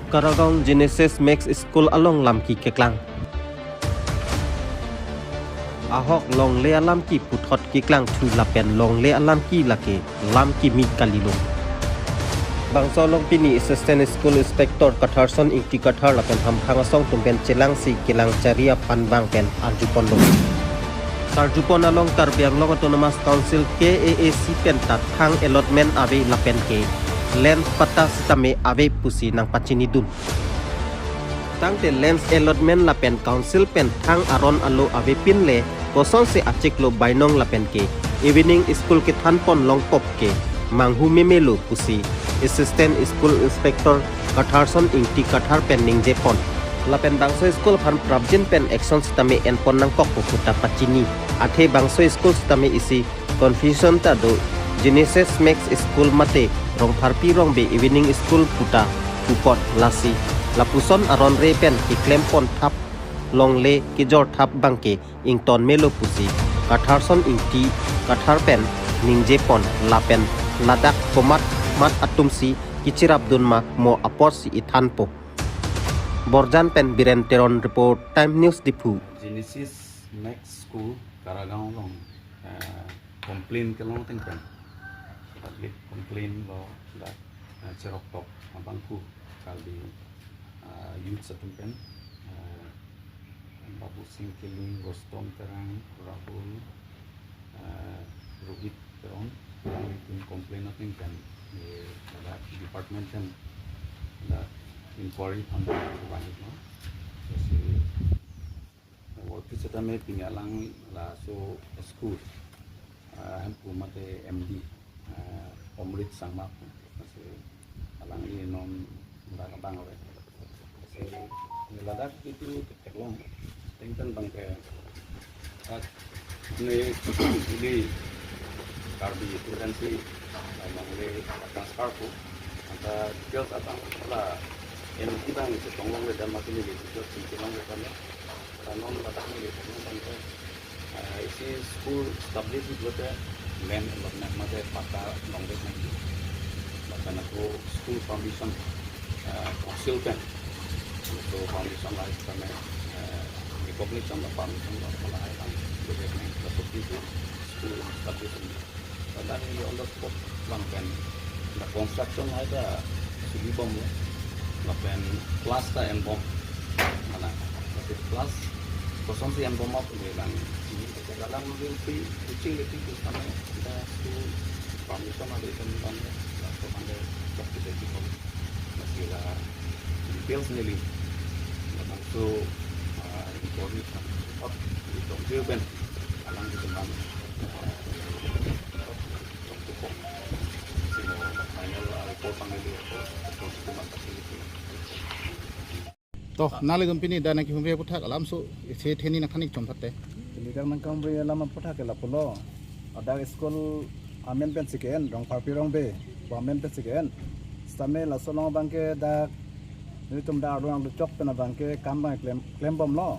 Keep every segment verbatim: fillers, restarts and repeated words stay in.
Karagaon Genesis Max School along lamki keklang. Ahok longle alamki puthot keklang thu lapen longle alamki lake lamki mi kalilo. Bangso along pini Assistant School Inspector Katharson Ingti Kathar lapen hamphang asong atum pen chelangsi kelang chari aphan bang pen arjuponlo. Karjupon along Karbi Anglong Autonomous Council K A A C pen ta thang allotment ave lapen ke land patta sitame ave pusi nangpachinidun. Tangte land allotment lapen council pen thang aron alo avepin le kosonsi achiklo bainong lapen ke evening school kethanpon longkok ke manghu memelo pusi Assistant School Inspector Katharson Ingti Kathar pen ningjepon. Lapen bangso school aphan prapjin pen action sitame enpon nangkokpo puta pachini. Athe bangso school sitame isi confusion ta do, Genesis Max School mate Rongpharpi Rongbe Evening School puta pupot lasi lapuson aron re pen keklempon thap longle kejor thap bangke ington melo pusi Katharson Ingti Kathar pen ningjepon lapen ladak komat mat atumsi kechirapdun ma mo apotsi ethanpo. Borjan pen Biren Teron report, Time News Diphu. Genesis Max School Karagaon along, eh, complain kelong ateng pen, public complain lo dak, eh, cheroktok abangphu Karbi, eh, youth atum pen, eh, Babu Sing Killing, Rustom Terang, Rahul, eh, Rohit Teron, alanglitum complain ateng pen, eh, ladak department pen ladak inquiry aphan bang-iklo. Lasi workers sitame pini alang laso school, ah, hemphu mate M D, ah, Omrit Sangma, lasi alangli non dak abang ave. Lasi neli ladak itu theklong ateng pen bangke, ah, ne ili Karbi student si, ah, longle transfer pu, anta details abang la M D bang chetong longle dan mati neli details chetong longle kan ya. Kanon ladak neli theklong bangke, ah, isi school establish lote land allotment mate patta longle nangji. Lapen ako school permission, ah, council pen. So permission lahai kami, ah, recognition la permission la lahai kami. Jadi, laso pintu school establish nangji. Ladak neli on the spot bang pen, the construction lahai ta suli bomlo. Lapen class ta enbom. Mana, tapi class kosonsi enbom ap neli lang. Ini dalam mungkin free coaching le free course kami, kita school permission ada ikan kami, laso kami cok kita di kom. Masih la details neli. Langsung, ah, inquiry kan. Op, di Tokyo ben. Alang di teman. Sino, final, ah, report kami di report, report itu mantap ini. To, nanglitum pini dak nangkehumri aputhak alamso isi theni nangkhanik chom thate. Pini dak nangkehumri alam aputhak ke lapulo. Dak school amen pensi ke-en, Rongpharpi Rongbe pu amen pensi ke-en. Sitame laso along abangke dak nelitum dak arlo nangluchok pen abangke kam bang klem, klembomlo.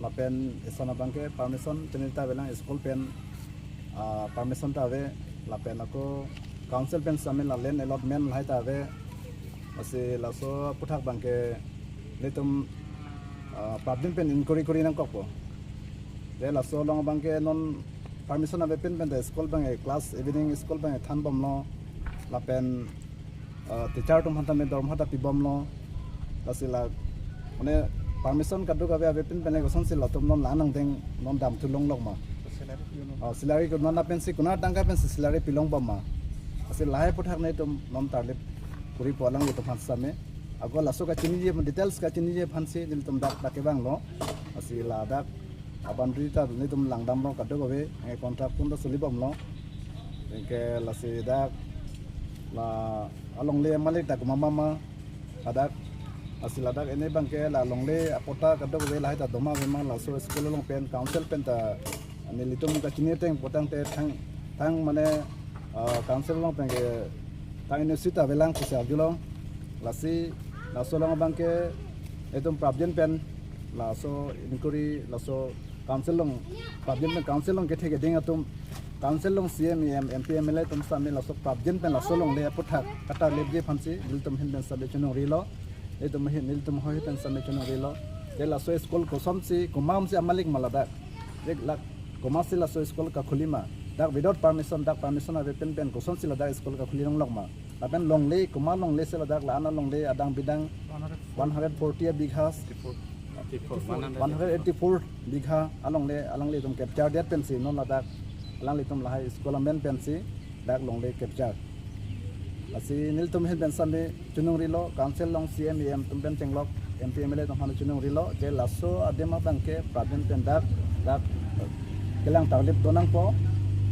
Lapen ison abangke permission chinita avelang school pen, ah, permission ta ave. Lapen ako council pen sitame la land allotment lahai ta ave. Lasi laso aputhak bangke nelitum, ah, prapjin pen inquiry kuri nangkokpo. De laso along bangke non permission avepin pen de school bang class evening school bang thanbomlo. Lapen, ah, teacher atum aphan tame dorma ta pibomlo. Lasi la, mane permission kaduk ave avepin pen le kosonsi latum non la nangdeng non damthu longlok ma. Salary pi non. Oh, salary ko non pensi konat tangka pensi salary pilongbom ma. Lasi lahai aputhak nelitum non tarlip kuri po alanglitum aphan sitame. Ako laso kachiniji details kachiniji aphansi nelitum dak dak kevanglo. Lasi ladak a-boundary ta nelitum langdamlo kaduk ave, eh, contract atum ta solibomlo. Anke lasi dak la alongle malik dak mama ma ladak, lasi ladak ini bangke la longle apatta kaduk ave lahai ta doma ave ma laso school along pen council pen ta nelitum kachini ateng potang te thang, thang mane, ah, council along pen ke thang ini sita avelang pusi arjulong. Lasi laso along bangke itum prapjin pen laso inquiry laso council along, prapjin pen council along kethe keding atum, council along C E M, E M, M P, M L A atum sitame laso prapjin pen laso longle aputhak katarlipji aphansi nelitum ahin pen sitame chonghongrilo. Nelitum ahin, nelitum ahoi pen sitame chonghong rilo. Je laso school kosonsi, komatsi amalik ma ladak. Je lak, komatsi laso school kakhuli ma. Dak without permission, dak permission ave pen pen kosonsi ladak school kakhuli longlok ma. Lapen longle, komat longle si ladak la-an alongle adang bidang one hundred forty a bigha, one hundred eighty-four bigha alongle, alanglitum capture det pensi non ladak alanglitum lahai school amen pensi dak longle capture. Lasi nelitum ahin pen sitame chonghong rilo, council along C E M, E M atum pen chenglok, M P, M L A atum aphan chonghong rilo, je laso adim abangke prapjin pen dak, dak kelang tarlip do nangpo,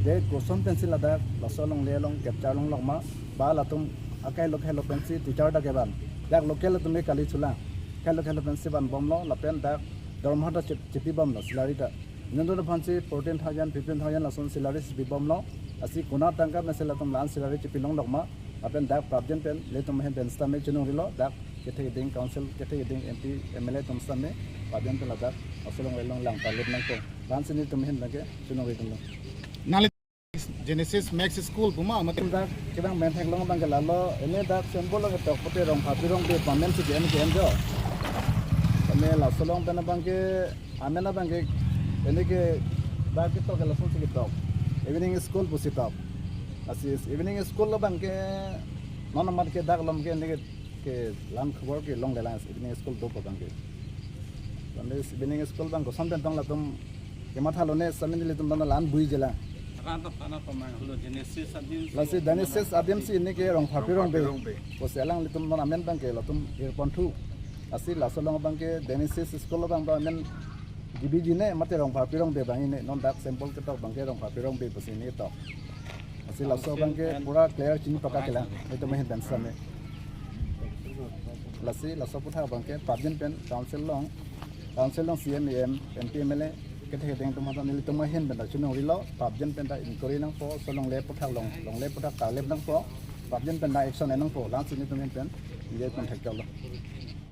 je koson pensi ladak laso longle along capture longlok ma, ba latum akai lo kai lo pensi teacher ta kevan. Dak local atum ke kali chulang. Kai lo kai lo pensi vanbomlo, lapen dak dorma ta chip-, chipibomlo, salary ta. Nundun aphansi fourteen thousand, fifteen thousand lason salary si pibomlo. Lasi konat tangka pensi latum la-an salary chipi longlok ma. Lapen dak prapjin pen, nelitum ahin pen sitame chonghong rilo, dak kethe keding council, kethe keding M P, M L A atum sitame, prapjin pen ladak, laso longle along lang tarlip nangpo. Lahensi nelitum ahin abangke chonghong ridunlo. Nangli Genesis Max School pu ma, mate. Dak kevang men theklong abangke lalo, ini dak symbol lo ketok pute Rongpharpi Rongbe pu amen si ke-en ke-en jo. Kami laso along pen abangke, amen abangke, ini ke dak ketok ke lasonsi ketok. Evening school pusi tok. Lasi evening school abangke, non amat ke dak along ke ini ke, kelang khobor kelonglelang evening school do pu abangke. Lapen evening school abang koson pen tong latum kematha lone sitame nelitum tong la-an bui jelang. Rat apa nama pemang lo Genesis adim si. Lasi Genesis adim si ini ke Rongpharpi Rongbe. Rongpharpi Rongbe. Pusi alanglitum non amen abangke latum irponthu. Lasi laso along abangke Genesis school abang ba amen G B G ne mate Rongpharpi Rongbe abang ini, non dak symbol ketok abangke Rongpharpi Rongbe pusi ini tok. Lasi laso abangke pura clear chini paka kelang. Nelitum ahin pen sitame. Lasi laso aputhak abangke prapjin pen council along, council along C E M, E M, M P, M L A, kethe keding atum aphan nelitum ahin pen ta chonghong rilo, prapjin pen ta inquiry nangpo, laso longle aputhak along, longle aputhak tarlip nangpo, prapjin pen ta action en nangpo, lahensi nelitum ahin pen, neli contact lo.